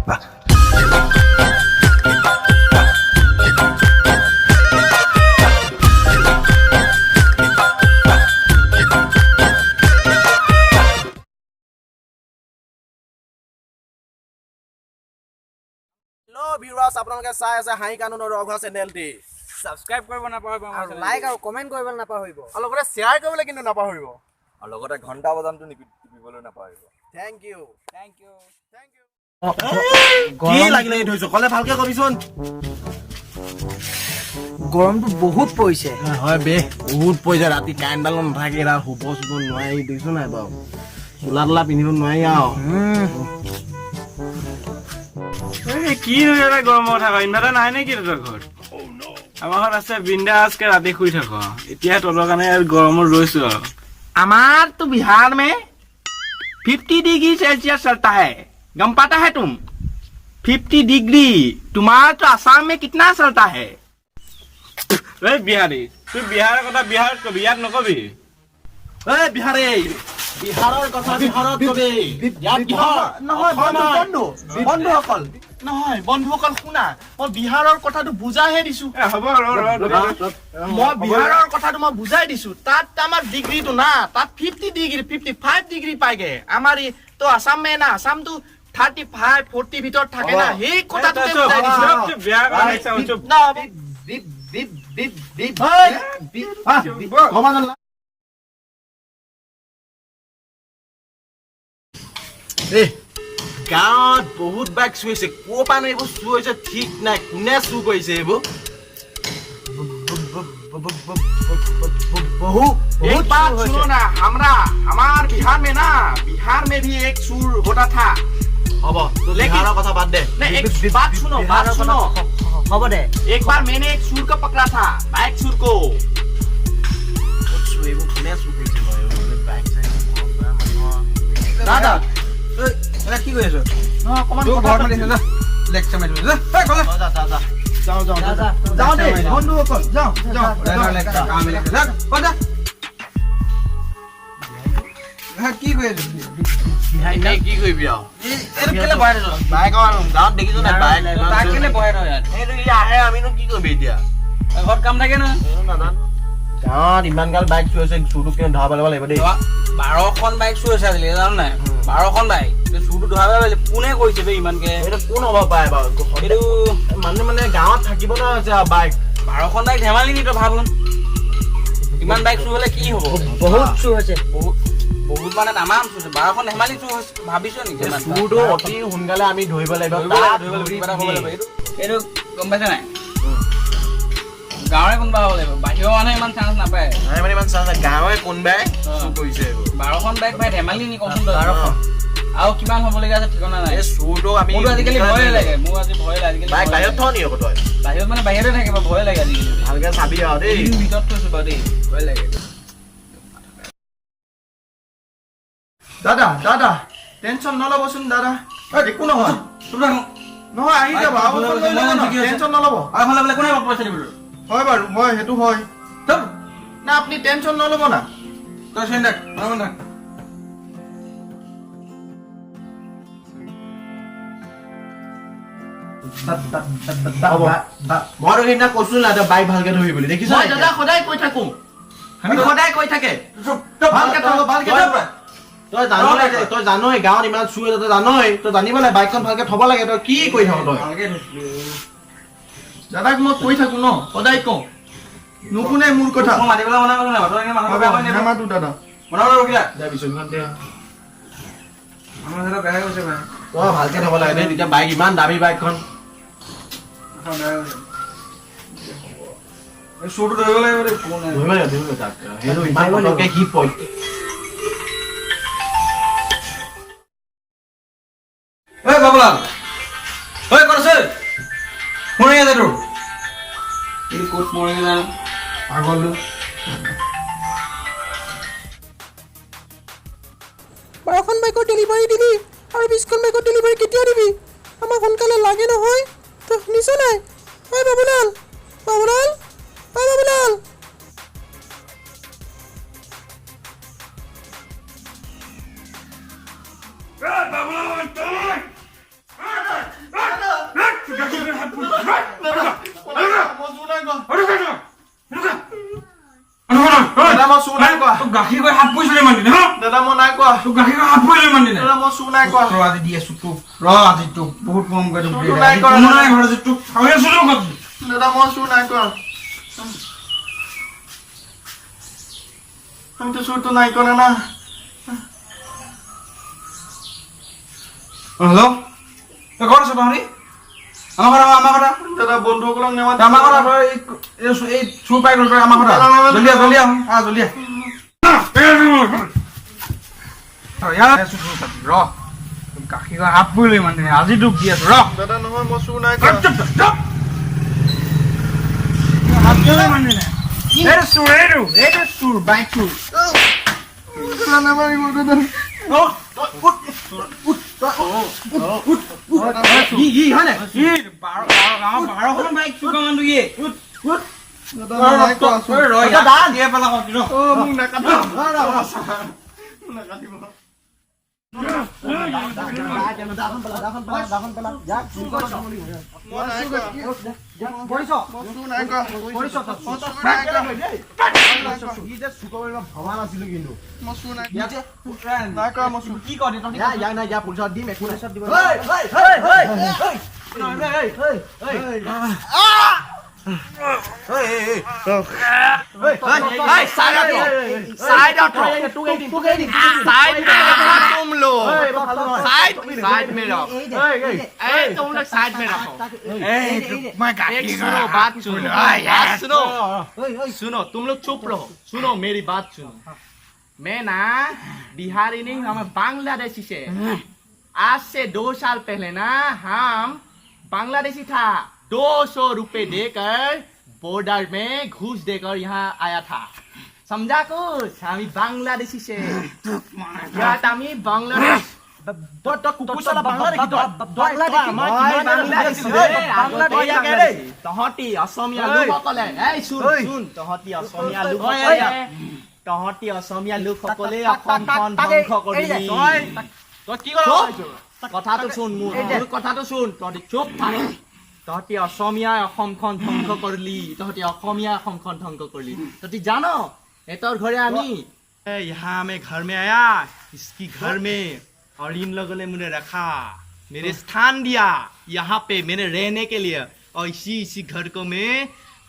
Hello' viewers, আপোনালোকে চাই আছে হাঁহি কানুনৰ ৰঘ চেনেলটি। ছাবস্ক্ৰাইব কৰিব নাপাহৰিব। আৰু লাইক আৰু কমেণ্ট কৰিব নাপাহৰিব। আৰু লগতে শ্বেয়াৰ কৰিবলৈ কিন্তু নাপাহৰিব। আৰু লগতে ঘণ্টা বজামটো টিপিবলৈ নাপাহৰিব। Thank you. Thank you. Thank you. কি লাগি লাগি ধৰিছ, ক'লে ভালকে কবিচোন। গৰমটো বহুত পৰিছে। হয় বে, বহুত পৰিছে। ৰাতি কাৰেণ্টডালো নাথাকে, এডাল শুব চুব নোৱাৰি। দেখিছ নাই বাৰু, চোলা তোলা পিন্ধিব নোৱাৰি আৰু। এই কি এটা গৰমৰ কথা কয়, ইনভাৰ্টাৰ নাই নেকি তহঁতৰ ঘৰত? আমাৰ ঘৰত আছে, বিন্দাছকে ৰাতি শুই থাক। এতিয়া তলৰ কাৰণে গৰমত ৰৈছো আৰু। हमार तो बिहार में 50 डिग्री सेल्सियस चलता है, गम पाता है तुम? 50 डिग्री। तुम्हारा तो आसाम में कितना चलता है? এই বিহাৰী, তুই বিহাৰৰ কথা বিহাৰত কবি, ইয়াত নকবি। এই বিহাৰী, বিহাৰৰ কথা বিহাৰত কবি, ইয়াত কিহৰ? নহয় বন্ধু, বন্ধু, বন্ধুসকল, নহয় বন্ধুসকল, শুনা, মই বিহাৰৰ কথাটো বুজাইহে দিছো। এ হ'ব, ৰ ৰ ৰ, ৰ। মই বিহাৰৰ কথাটো মই বুজাই দিছো। তাত আমাৰ ডিগ্ৰীটো না, তাত 50 ডিগ্ৰী, 55 ডিগ্ৰী পায়গে। আমাৰ ই তো আসাম মে না, আসামটো 35, 40 ভিতৰত থাকে না, সেই কথাটোকে বুজাই দিছো। চুপ, চুপ, বিহাৰৰ কথা নেক্সট, চুপ। না। ক্ষমা জানলা। এই গাঁৱত বহুত বাইক চুৰ হৈছে। ক'ৰ পৰা এইবোৰ চুৰ হৈছে ঠিক নাই, কোনে চুৰ কৰিছে এইবোৰ। বহু एक बात सुनो ना, हमरा हमार बिहार में ना, बिहार में भी एक चूर होता था। হ'ব, তোৰ বিহাৰৰ কথা বাদ দে। नहीं, एक बात सुनो, बात सुनो। হ'ব দে। एक बार मैंने एक चूर को पकड़ा था, बाइक चूर को। ক'ত চুৰ, এইবোৰ কোনে চুৰ কৰিছে বাৰু এইবোৰ বাইক চাইক মানুহৰ? দাদা। কি কৰি আছ? অকমান তোৰ কথা ঘৰত মাতিছে, যা। লেকচাৰ মাৰি যা। এই, কলে। যা যা যা, যাওঁ যাওঁ। যা, যা। যাওঁ দেই বন্ধুসকল, যাওঁ যাওঁ। যা, যা, লেকচাৰ, কাম লেকচাৰ। যা, কত যা। হা, কি কৰি আছ? এনেই কি কৰিবি আৰু? এইটো কেলে বহাই থৈছ? বাইকৰ গাঁৱত দেখিছ নাই বাইক? তাক কেলে বহাই থয় ইয়াত? সেইটো ই আহে, আমিনো কি কৰিবি এতিয়া? ঘৰত কাম থাকে নহয়। এইটো নাজানো, গাঁৱত ইমান গাল বাইক চুৰ হৈছে, চুৰটোক কিন্তু ধৰা পেলাব লাগিব দেই। 12খন বাইক চুৰ হৈছে আজিলৈকে, জান নাই? 12খন বাইক। এই চুৰটো ধৰা পেলাব। কোনে কৰিছে বে ইমানকে? এইটো কোন হ'ব পাৰে বাৰু? এইটো মানুহ মানে গাঁৱত থাকিব নোৱাৰা হৈছে আৰু বাইক। 12খন বাইক ধেমালি নি? তই ভাবচোন, ইমান বাইক চুৰ হ'লে কি হ'ব? বহুত চুৰ হৈছে। বহুত বহুত মানে তামাম চুৰ হৈছে। 12খন ধেমালি চুৰ হৈছে, ভাবিছ নেকি ইমান? চুৰটো অতি সোনকালে আমি ধৰিব লাগিব। ধৰিব লাগিব, ধৰিব লাগিব, কিবা এটা কৰিব লাগিব। এইটো গম পাইছে নাই? গাঁৱৰে কোনোবা হ'ব লাগিব, বাহিৰৰ মানুহে ইমান চান্স নাপায়। নাই মানে ইমান চান্স নাই, গাঁৱৰে কোনোবাই চুৰ কৰিছে এইবোৰ। 12খন বাইক ভাই, ধেমালি নি কচোন তই? 12খন। আৰু কিমান হ'বলগীয়া আছে ঠিকনা নাই। এই চুৰটো আমি মোৰতো আজিকালি ভয়ে লাগে, মোৰ আজি ভয়ে লাগে আজিকালি। বাইক ভয়ে বাহিৰত লাগে। থ নি আকৌ তই? বাহিৰত মানে বাহিৰতে থাকে বাৰু, ভয়ে লাগে আজিকালি। ভালকে চাবি আৰু দেই। এইটো ভিতৰত থৈছো বাৰু দেই, ভয় লাগে। দাদা, দাদা, টেনচন নল'বচোন দাদা, একো নহয় নহয়, আহি যাব আৰু এখন লৈ ল'ব ন, টেনচন নল'ব। আৰু এখন ল'বলৈ কোনে পইচা দিব? হয় বাৰু, হয়, সেইটো হয় না, আপুনি টেনচন নল'ব না। তই চিন্তা থাক, মনে থাক। হ'ব, মইতো সেইদিনা কৈছো না তই বাইক ভালকে ধৰি বুলি, দেখিছ মই নাই? দাদা সদায় কৈ থাকো, আমি সদায় কৈ থাকে, ভালকে থ'ব, ভালকে থ'ব। তই জানই, তই জানই গাঁৱত ইমান চুৰ হৈছে, তই জানই, তই জানিব লাগে বাইকখন ভালকে থ'ব লাগে। তই কি কৰি থাক তই? ভালকে থৈছিলো। দাদাক মই কৈ থাকো ন, সদায় কওঁ, নুশুনে মোৰ কথা। মই মাতিবলৈ মনা কৰিছো নাই? তই এনে মানুহ হ'ব, বেয়া কৰি নিদিবি। নামাতো দাদা। বনাবলৈ ৰখি থাক। দে বিচনীখন দে। মানুহ এটা বেয়া হৈ গৈছে ভাই। তই ভালকে থ'ব লাগে দেই তেতিয়া বাইক, ইমান দামী বাইকখন। এখন বেয়া হৈ গৈছে। এই চুৰটো ধৰিব লাগিব দেই, কোন ধৰিব লাগিব, ধৰিব লাগিব তাক। সেইটো ইমান পটককে সি ঐ বাবুলাল, ঐ ক'ত আছে? ফোন আহি আছে তোৰ। এইটো ক'ত মৰিলে জানো, পাগলটো। 12খন বাইকৰ ডেলিভাৰী দিলি আৰু 20খন বাইকৰ ডেলিভাৰী কেতিয়া দিবি? আমাক সোনকালে লাগে নহয়। তই শুনিছ নাই? ঐ বাবুলাল, বাবুলাল, ঐ বাবুলাল। বাবুলাল। কৰা। তোক গাখীৰ হাত পৰিলে ইমান দিনে। দাদা, মই চুৰ নাই কৰা। ৰ, আজি দি আছো তোক, ৰ, আজি তোক বহুত মৰম কৰি তোক। চুৰটো নাই কৰা। কোনো নাই ঘৰত, আজি তোক খাই আছো তোক আজি। দাদা, মই চুৰ নাই কৰা। আমিতো চুৰটো নাই কৰা না। অ, হেল্ল', তই ক'ত আছ তহঁতি? আমাৰ ঘৰত আহ, আমাৰ ঘৰত আহ। দাদা, বন্ধুসকলক নেমাতিব। তই আমাৰ ঘৰত আহ, তই এই চুৰ পাই গ'ল, তই আমাৰ ঘৰত আহ। জলদি আহ, জলদি আহ, আহ, জলদি আহ। ইয়াত আছো, চুৰ পাবি, ৰ, তোক গাখীৰৰ হাত পৰিলে ইমান দিনে, আজি তোক দি আছো, ৰ। দাদা, নহয়, মই চুৰ নাই কৰা। চুপ, চুপ, চুপ। হাত পৰিলে ইমান দিনে। এইটো চুৰ, এইটো চুৰ, বাইক চুৰ। দাদা, নামাৰিব দাদা। অ, উঠ, উঠ, উঠ, উঠ, উঠ। ই হয় নাই? ই বাৰ, বাৰ, গাঁৱৰ 12খন বাইক চুৰ কৰা মানুহটো ই। উঠ, উঠ। দাদা, মই নাই কৰা চুৰ। ৰ, ইয়াত দিয়ে পেলাম, ৰ। অ, মোক নাকাটিব। মোক নাকাটিব। মই নাই কৰা। মই চুৰ নাই কৰা। মই চুৰ নাই কৰা। ই যে চুৰ কৰিব ভবা নাছিলো কিন্তু। মই চুৰ নাই ইয়াত যে নাই কৰা, মই চুৰ। কি কয় তহঁতি? ইয়াক নাই, ইয়াক পুলিচত দিম, একো নাই। साइड में रखो तुम लोग, साइड साइड में रखो। ए, तुम लोग साइड में रखो। एक सुनो, बात सुनो, बात सुनो, सुनो, तुम लोग चुप रहो, सुनो मेरी बात सुनो। मैं ना बिहारी नहीं, हम बांग्लादेशी से। आज से 2 साल पहले ना हम बांग्लादेशी था। 200 रुपए देकर बॉर्डर में घूस देकर यहाँ आया था, समझा कुछ? हम बांग्लादेशी से ইয়াত আমি বাংলাদেশ তই কুকুৰ চালা বাংলাদেশী, তই। তই আমাৰ কিমান বাংলাদেশী ঐ, ৰে, বাংলাদেশী বাংলাদেশী। তহঁতি অসমীয়া লোকসকলে, এই শুন শুন, তহঁতি অসমীয়া লোকসকলে, তহঁতি অসমীয়া লোকসকলে অসমখন ধ্বংস কৰিলি। তই কি কৰা? চুপ! কথাটো শুন, মোৰ কথাটো শুন, তহঁতি চুপ থাক। তহঁতি অসমীয়াই অসমখন ধ্বংস কৰিলি, তহঁতি অসমীয়া অসমখন ধ্বংস কৰিলি। তহঁতি জান, এতৰ ঘৰে আমি यहाँ मैं घर में आया, इसकी घर में, और इन लोगों ने मुझे रखा, मेरे स्थान दिया यहाँ पे मैंने रहने के लिए, और इसी इसी घर को मैं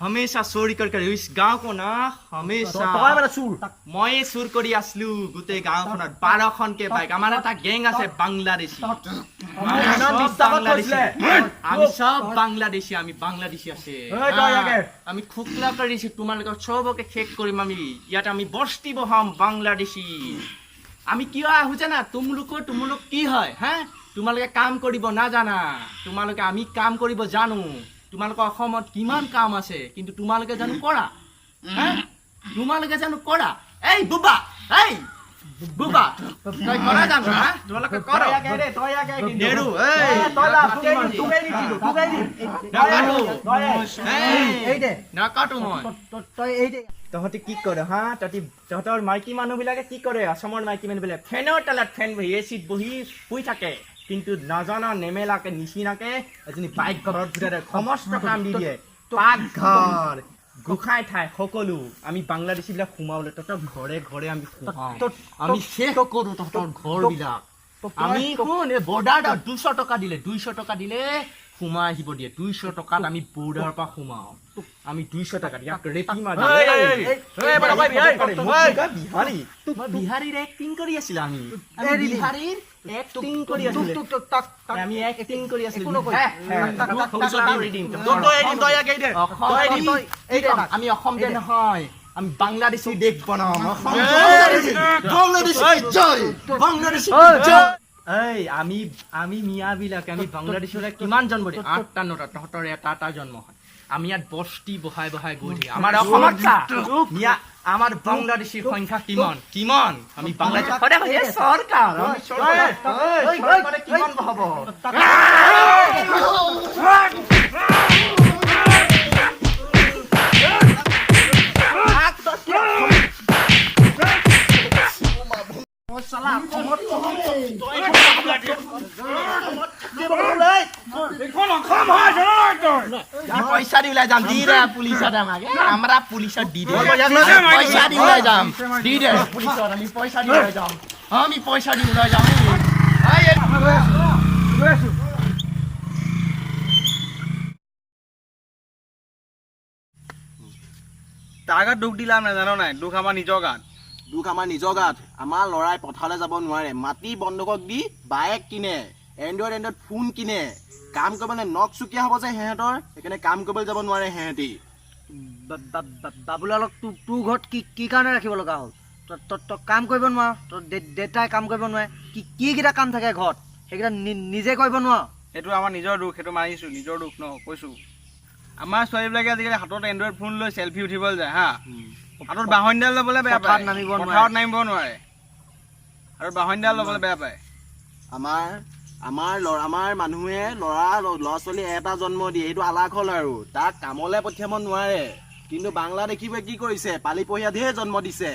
हमेशा चोरी कर कर इस गांव को ना हमेशा তই মানে চুৰ। ময়ে চুৰ কৰি আছিলো গোটেই গাঁওখনত 12খনকে বাইক। আমাৰ এটা গেং আছে বাংলাদেশী, আমি চব বাংলাদেশী, আমি চব বাংলাদেশী, আমি বাংলাদেশী আছে। আমি খোকলা কৰিছো, তোমালোকক চবকে শেষ কৰিম আমি। ইয়াত আমি বস্তি বহাম বাংলাদেশী। আমি কিয় আহো জানা? তোমালোকৰ তোমালোক কি হয় হা? তোমালোকে কাম কৰিব নাজানা। তোমালোকে, আমি কাম কৰিব জানো। তোমালোকৰ অসমত কিমান কাম আছে, কিন্তু তোমালোকে জানো কৰা হা? তোমালোকে জানো কৰা? এই বুবা, এই বুবা, তই কৰা জানো হা? তোমালোকে কৰ। নেৰু, এই নাকাটো। এই, নাকাটো মই। তই এই দে। তহঁতি কি কৰে হা? তহঁতি, তহঁতৰ মাইকী মানুহবিলাকে কি কৰে? অসমৰ মাইকী মানুহবিলাক ফেনৰ তলত ফেন বহি, এ চিত বহি শুই থাকে, কিন্তু নাজানা নেমেলাকে নিচিনাকে এজনী বাইক ঘৰত ঘূৰাই দিয়ে, সমস্ত কাম দি দিয়ে, পাকঘৰ, গোসাঁই ঠাই সকলো। আমি বাংলাদেশীবিলাক সোমাবলৈ তহঁতৰ ঘৰে ঘৰে আমি সোমাওঁ, আমি শেষ কৰোঁ তহঁতৰ ঘৰবিলাক। আমি শুন, এই বৰ্ডাৰত 200 টকা দিলে, 200 টকা দিলে সোমাই আহিব দিয়ে। 200 টকাত আমি বৰ্ডাৰৰ পৰা সোমাওঁ। আমি 200 টকা ইয়াক ৰেপি মাৰি বিহাৰী, মই বিহাৰীৰ এক্টিং কৰি আছিলো। আমি আমি বিহাৰীৰ এক্টিং কৰি আছিলো, আমি এক্টিং কৰি আছিলো। আমি অসম যে নহয়, আমি বাংলাদেশী দেশ বনাম। বাংলাদেশী জয়। এই আমি আমি মিয়াবিলাক, আমি বাংলাদেশীবিলাক কিমান জন্ম দিওঁ? 8টা 9টা, তহঁতৰ এটা এটা জন্ম হয়। আমি ইয়াত বস্তি বহাই বহাই গৈ থাকি। আমাৰ অসমত চা, মিয়া, আমাৰ বাংলাদেশীৰ সংখ্যা কিমান কিমান? আমি বাংলাদেশ সদায় কয়, এই চৰকাৰ, আমি চৰকাৰে কিমান বহাব? এইখন অসম হয়, জান নাই তই? পইচা দি ওলাই যাম, দি দে পুলিচত আমাক। এ, আমরা পুলিচত দি দে, পইচা দি ওলাই যাম, দি দে পুলিচত, আমি পইচা দি ওলাই যাম। আমি পইচা দি ওলাই যাওঁ। গৈ আছো। তাৰ গাত দুখ দিলাম নাজানো নাই, দুখ আমাৰ নিজৰ গাত। দুখ আমাৰ নিজৰ গাত। আমাৰ ল'ৰাই পথাৰলৈ যাব নোৱাৰে, মাটি বন্ধকক দি বাইক কিনে, এণ্ড্ৰইড ফোন কিনে। কাম কৰিবলৈ নখ চুকীয়া হ'ব যে সিহঁতৰ, সেইকাৰণে কাম কৰিবলৈ যাব নোৱাৰে সিহঁতি। বাবুলালক তোৰ ঘৰত কি কি কাৰণে ৰাখিব লগা হ'ল? তই কাম কৰিব নোৱাৰ, তোৰ দেউতাই কাম কৰিব নোৱাৰে। কি কিকেইটা কাম থাকে ঘৰত, সেইকেইটা নিজে কৰিব নোৱাৰ। সেইটো আমাৰ নিজৰ দুখ, সেইটো মানিছোঁ, নিজৰ দুখ ন কৈছোঁ। আমাৰ ছোৱালীবিলাকে আজিকালি হাতত এণ্ড্ৰইড ফোন লৈ চেলফি উঠিবলৈ যায়, হা, হাতত বাহনডাল ল'বলৈ বেয়া পায়, পথাৰত নামিব নোৱাৰে আৰু বাহনডাল ল'বলৈ বেয়া পায়। আমাৰ আমাৰ ল'ৰা, আমাৰ মানুহে ল'ৰা ছোৱালী এটা জন্ম দিয়ে, সেইটো আলাগ হ'ল আৰু তাক কামলৈ পঠিয়াব নোৱাৰে। কিন্তু বাংলাদেশীবোৰে কি কৰিছে, পালি পহিয়া ধেৰ জন্ম দিছে,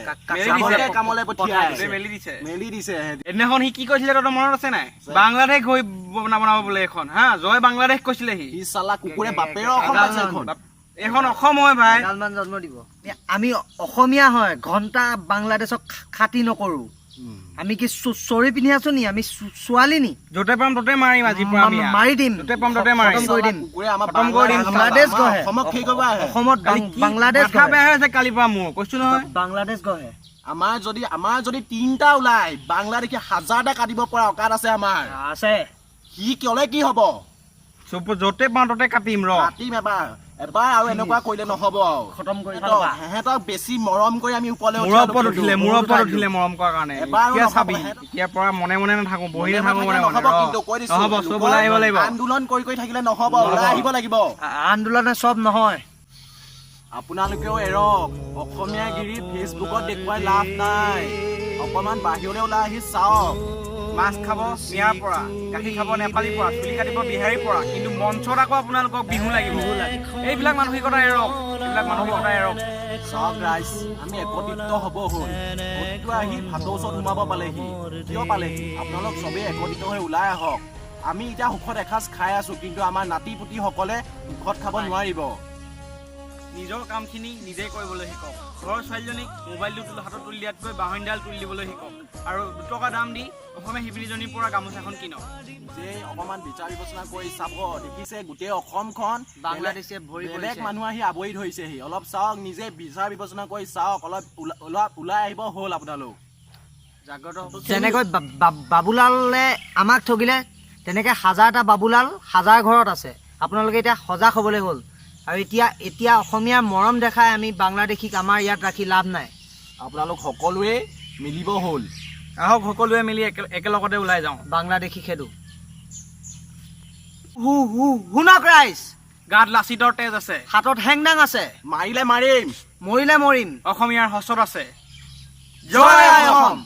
কামলৈ পঠিয়াই মেলি দিছে। এদিনাখন সি কি কৈছিলে তহঁতৰ মনত আছে নাই? বাংলাদেশ হৈ বনাব বোলে এখন, হা, জয় বাংলাদেশ কৈছিলে সি। চালা কুকুৰে বাপেৰৰ অসম পাইছে এখন। এইখন অসম হয় ভাই। এগালমান জন্ম দিব। আমি অসমীয়া হয়, ঘণ্টা বাংলাদেশক খাতি নকৰো। আমি কি চৰি পিন্ধি আছো নি? আমি ছোৱালী নি? য'তে পাম ত'তে মাৰিম, আজি পৰা আমি মাৰি দিম, য'তে পাম ত'তে মাৰিম। খতম কৰি দিম। বাংলাদেশ গঢ়ে, অসমত বাংলাদেশ বেয়া হৈছে কালিৰ পৰা মোৰ, কৈছো নহয়, বাংলাদেশ গঢ়ে। আমাৰ যদি তিনিটা ওলাই বাংলাদেশী হাজাৰটা কাটিব পৰা অকাত আছে আমাৰ, আছে। সি কলে কি হ'ব? য'তে পাওঁ ত'তে কাটিম, ৰ কাটিম এবাৰ এবাৰ আৰু এনেকুৱা কৰিলে নহ'ব আৰু খতম কৰি সিহঁতক বেছি মৰম কৰি আমি ওপৰলৈ মূৰৰ ওপৰত উঠিলে, মূৰৰ ওপৰত উঠিলে মৰম কৰাৰ কাৰণে। এতিয়া চাবি, এতিয়াৰ পৰা মনে মনে নাথাকো, বহি নাথাকো, মনে মনে নহ'ব, চব ওলাই আহিব লাগিব। আন্দোলন কৰি কৰি থাকিলে নহ'ব, ওলাই আহিব লাগিব। আন্দোলনে চব নহয়। আপোনালোকেও এৰক, অসমীয়াগিৰি ফেচবুকত দেখুৱাই লাভ নাই, অকণমান বাহিৰলৈ ওলাই আহি চাওক। মাছ খাব মিয়াৰ পৰা, গাখীৰ খাব নেপালীৰ পৰা, চুলি কাটিব বিহাৰীৰ পৰা, কিন্তু মঞ্চত আকৌ আপোনালোকক বিহু লাগিব। এইবিলাক মানসিকতা এৰক, এইবিলাক মানসিকতা এৰক। চাওক ৰাইজ, আমি একত্ৰিত হ'ব হ'ল। ভোটটো আহি ভাতৰ ওচৰত সোমাব পালেহি, কিয় পালেহি? আপোনালোক চবেই একত্ৰিত হৈ ওলাই আহক। আমি এতিয়া সুখত এসাঁজ খাই আছো, কিন্তু আমাৰ নাতি পুতিসকলে সুখত খাব নোৱাৰিব। নিজৰ কামখিনি নিজে কৰিবলৈ শিকক। ঘৰৰ ছোৱালীজনীক মোবাইলটো হাতত তুলি দিয়াতকৈ বাহনডাল তুলি দিবলৈ শিকক, আৰু 2 টকা দাম দি অসমীয়া শিপিনীজনীৰ পৰা গামোচাখন কিনক। যে অকণমান বিচাৰ বিবেচনা কৰি চাব, দেখিছে গোটেই অসমখন বাংলাদেশে ভৰি বেলেগ মানুহ আহি আৱৰি ধৰিছেহি। অলপ চাওক, নিজে বিচাৰ বিবেচনা কৰি চাওক, অলপ ওলাই আহিব হ'ল আপোনালোক। জাগ্ৰত। যেনেকৈ বাবুলালে আমাক ঠগিলে, তেনেকৈ হাজাৰটা বাবুলাল হাজাৰ ঘৰত আছে। আপোনালোকে এতিয়া সজাগ হ'বলৈ হ'ল। আৰু এতিয়া এতিয়া অসমীয়াৰ মৰম দেখাই আমি বাংলাদেশীক আমাৰ ইয়াত ৰাখি লাভ নাই। আপোনালোক সকলোৱে মিলিব হ'ল। আহক সকলোৱে মিলি একেলগতে ওলাই যাওঁ, বাংলাদেশী খেদো। শুনক ৰাইজ, গাত লাচিতৰ তেজ আছে, হাতত হেংদাং আছে, মাৰিলে মাৰিম, মৰিলে মৰিম, অসমীয়াৰ সচত আছে। জয় অসম।